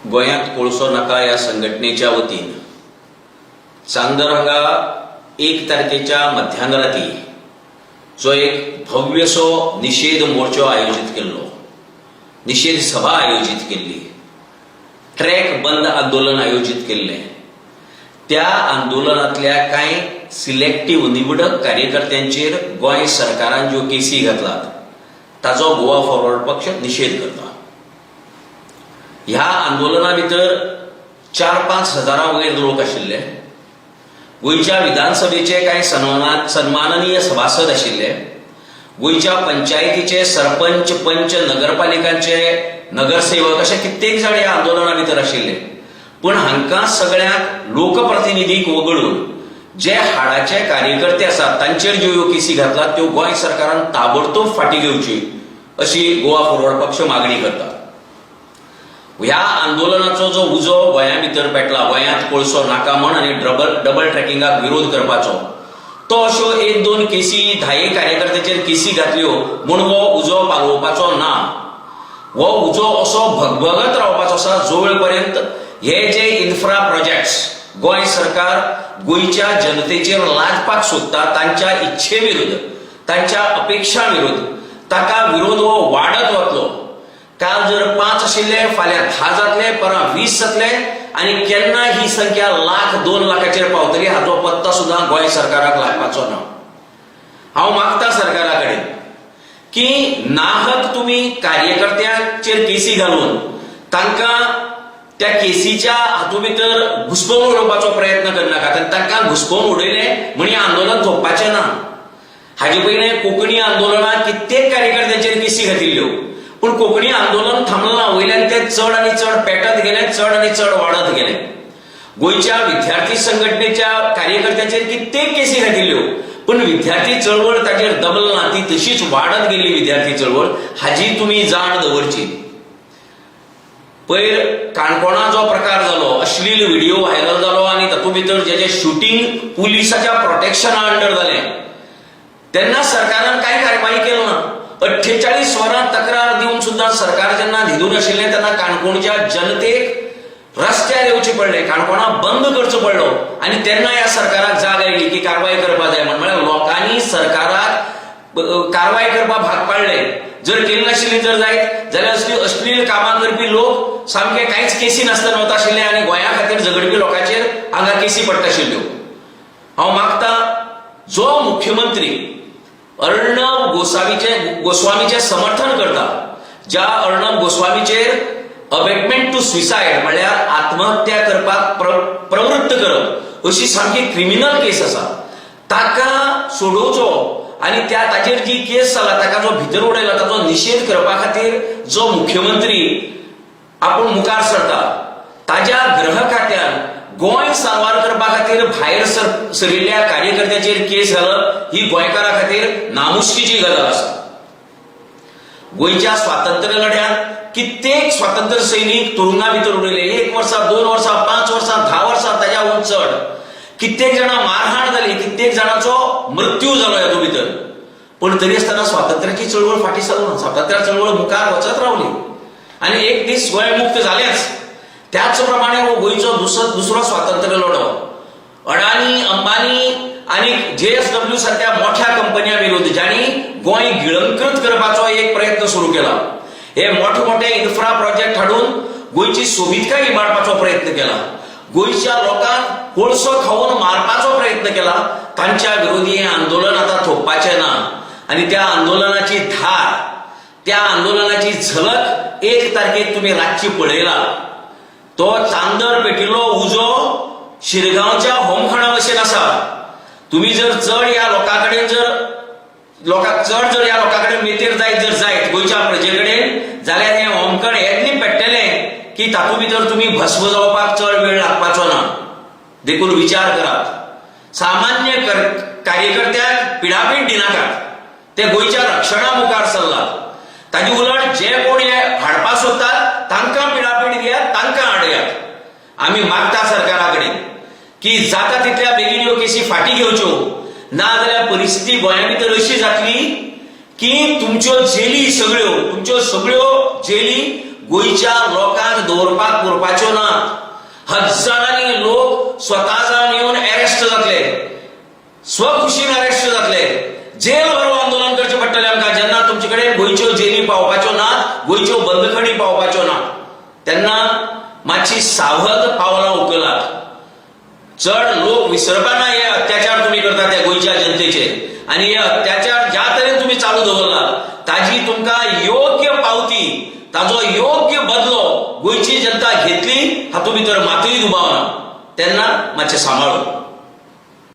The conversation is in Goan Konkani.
गोंयांत कोळसो नाका ह्या संघटनेच्या वतीन चांदर हांगा 1 तारखेच्या मध्यान राती जो एक भव्यसो निशेध मोर्चो आयोजीत केल्लो, निशेध सभा आयोजीत केल्ली, ट्रॅक बंद आंदोलन आयोजीत केल्लें, त्या आंदोलनांतल्या कांय सिलेक्टीव निवडक कार्यकर्त्यांचेर गोंय सरकारान ज्यो केसी घातलात ताजो गोवा फॉरवर्ड पक्ष निशेध करता. ह्या आंदोलना भितर 4-5 हजारां वयर लोक आशिल्ले. गोंयच्या विधानसभेचे कांय सन्माननीय सभासद आशिल्ले, गोंयच्या पंचायतीचे सरपंच, पंच, नगरपालिकांचे नगरसेवक अशे कित्येक जाण ह्या आंदोलना भितर आशिल्ले. पूण हांकां सगळ्यांक लोकप्रतिनिधीक वगळून जे हाडाचे कार्यकर्ते आसात तांचेर ज्यो ह्यो केसी घातलात त्यो गोंय सरकारान ताबडतोब फाटीं घेवची अशी गोवा फॉरवर्ड पक्ष मागणी करता. ह्या आंदोलनाचो जो उजो गोंया भितर पेटला, गोंयांत कोळसो नाका म्हण आनी डबल ट्रॅकिंगाक विरोध करपाचो, तो अश्यो 1-2 केसी 10 कार्यकर्त्यांचेर केसी घातल्यो म्हूण हो उजो पालोवपाचो ना. हो उजो असो भगभगत रावपाचो आसा जो वेळ पर्यंत हे जे इन्फ्रा प्रोजेक्ट्स गोंय सरकार गोंयच्या जनतेचेर लादपाक सोदता तांच्या इच्छे विरुद्ध, तांच्या अपेक्षा विरुद्ध, ताका विरोध हो वाडत वतलो. काल जर 5 आशिल्ले, फाल्यां 10 जातले, परां 20 जातले आनी केन्ना ही संख्या लाख 2 लाखाचेर पावतली हाचो पत्ता सुद्दां गोंय सरकाराक लागपाचो ना. हांव मागता सरकारा कडेन की नाहक तुमी कार्यकर्त्यांचेर केसी घालून तांकां त्या केसीच्या हातूंत भितर घुस्पोवन उडोवपाचो प्रयत्न करनाकात आनी तांकां घुस्पोवन उडयलें म्हण हें आंदोलन थोपपाचें ना. हाजे पयलें कोंकणी आंदोलनात कित्येक कार्यकर्त्यांचेर केसी घातिल्ल्यो, पूण कोंकणी आंदोलन थांबलें ना, वयल्यान तें चड आनी चड पेटत गेलें, चड आनी चड वाडत गेलें. गोंयच्या विद्यार्थी संघटनेच्या कार्यकर्त्यांचेर कित्येक केसी घातिल्ल्यो, पूण विद्यार्थी चळवळ ताचेर दबल ना, ती तशीच वाडत गेली विद्यार्थी चळवळ. हाजी तुमी जाण दवरची. पयर काणकोणा जो प्रकार जालो, अश्लील व्हिडिओ व्हायरल जालो आनी तातूंत भितर जेजें शुटींग पुलिसाच्या प्रोटेक्शना अंडर जालें तेन्ना सरकारान कांय कारवाई केली ना. 48 वरां तक्रार दिवन सुद्दां सरकार जेन्ना न्हिदून आशिल्लें तेन्ना काणकोणच्या जनतेक रस्त्यार येवचें पडलें, काणकोणा बंद करचो पडलो आनी तेन्ना ह्या सरकाराक जाग आयली की कारवाय करपा जाय म्हण. म्हळ्यार लोकांनी सरकाराक कारवाय करपाक भाग पाडले. जर केली नाशिल्ली जर जायत जाल्यार असली अश्लील कामां करपी लोक सामके कांयच केसी नासतना वता आशिल्ले आनी गोंया खातीर झगडपी लोकांचेर हांगा केसी पडटा आशिल्ल्यो. हांव मागता जो मुख्यमंत्री अर्णब गोस्वामीचें समर्थन करता, ज्या अर्णब गोस्वामीचेर अबेटमेंट टू सुसायड म्हळ्यार आत्महत्या करपाक प्रवृत्त करप अशी सामकी क्रिमिनल केस आसा, ताका सोडोवचो आनी त्या ताचेर जी केस जाला ताका जो भितर उडयला ताचो निशेध करपा खातीर जो मुख्यमंत्री आपूण मुखार सरता ताज्या गृह खात्यान गोंय साल्वार करपा खातीर भायर सरिल्ल्या कार्यकर्त्यांचेर केस घालप ही गोंयकारा खातीर नामुष्कीची गजाल आसा. गोंयच्या स्वातंत्र्य लढ्यात कित्येक स्वातंत्र्य सैनीक तुरुंगा भितर उडयले, 1 वर्सा, 2 वर्सां, 5 वर्सां, 10 वर्सां, ताज्या चड. कित्येक जाणां मारहाण जाली, कित्येक जाणांचो मृत्यू जालो हातूंत भितर, पूण तरी आसतना स्वातंत्र्याची चळवळ फाटीं सरना, स्वातंत्र्या चळवळ मुखार वचत रावली आनी एक दीस गोंय मुक्त जालेंच. त्याच प्रमाणे हो गोंयचो दुसरो स्वातंत्र्य लढो अडानी, अंबानी आनी JSW सारख्या मोठ्या कंपन्या विरुद्ध ज्यांनी गोंय गिळंकृत करपाचो एक प्रयत्न सुरू केला, हे मोठे मोठे इन्फ्रा प्रोजेक्ट हाडून गोंयची सोबीतकाय इबाडपाचो प्रयत्न केला, गोंयच्या लोकांक कोळसो खावन मारपाचो प्रयत्न केला, तांच्या विरोधी हें आंदोलन आतां थोपपाचें ना. आनी त्या आंदोलनाची धार, त्या आंदोलनाची झलक 1 तारखेक तुमी रातची पळयला. तो चांदर पेटिल्लो उजो शिरगांवच्या होमखणा भशेन आसा. तुम्ही जर चड ह्या लोकां कडेन जर लोकांक चड जर ह्या लोकां कडेन मेतेर जायत जर जायत गोंयच्या प्रजे कडेन जाल्यार हें होमखण येतलें पेट्टलें की तातूंत भितर तुमी भस्म जावपाक चड वेळ लागपाचो ना. देखून विचार करात, सामान्य कार्यकर्त्यांक पिडापीड दिनाकात, ते गोंयच्या रक्षणा मुखार सरलात. ताजे उलट जे कोण हे हाडपा सोदतात तांकां पिडापीड दियात, तांकां आडयात. आमी मागता सरकारा कडेन की जाता तितल्या बेगीन ह्यो केसी फाटीं घेवच्यो, ना जाल्यार परिस्थिती गोंया भितर अशी जातली की तुमच्यो जेली सगळ्यो, तुमच्यो सगळ्यो जेली गोंयच्या लोकांक दवरपाक पुरपाच्यो नात. हजारांनी लोक स्वता जावन येवन अरेस्ट जातले, स्वखुशीन अरेस्ट जातले. जेल भरो आंदोलन करचें पडटलें आमकां. जेन्ना तुमचे कडेन गोंयच्यो जेली पावपाच्यो नात, गोंयच्यो बंदखणी पावपाच्यो नात, तेन्ना मातशी सावध पावलां उखलात. चड लोक विसरपाना हे अत्याचार तुम्ही करता त्या गोंयच्या जनतेचेर आनी हे अत्याचार ज्या तरेन तुमी चालू दवरला ताजी तुमकां योग्य पावती, ताजो योग्य बदलो गोंयची जनता घेतली, हातूंत भितर मातूय दुबाव ना. तेन्ना मातशें सांबाळून.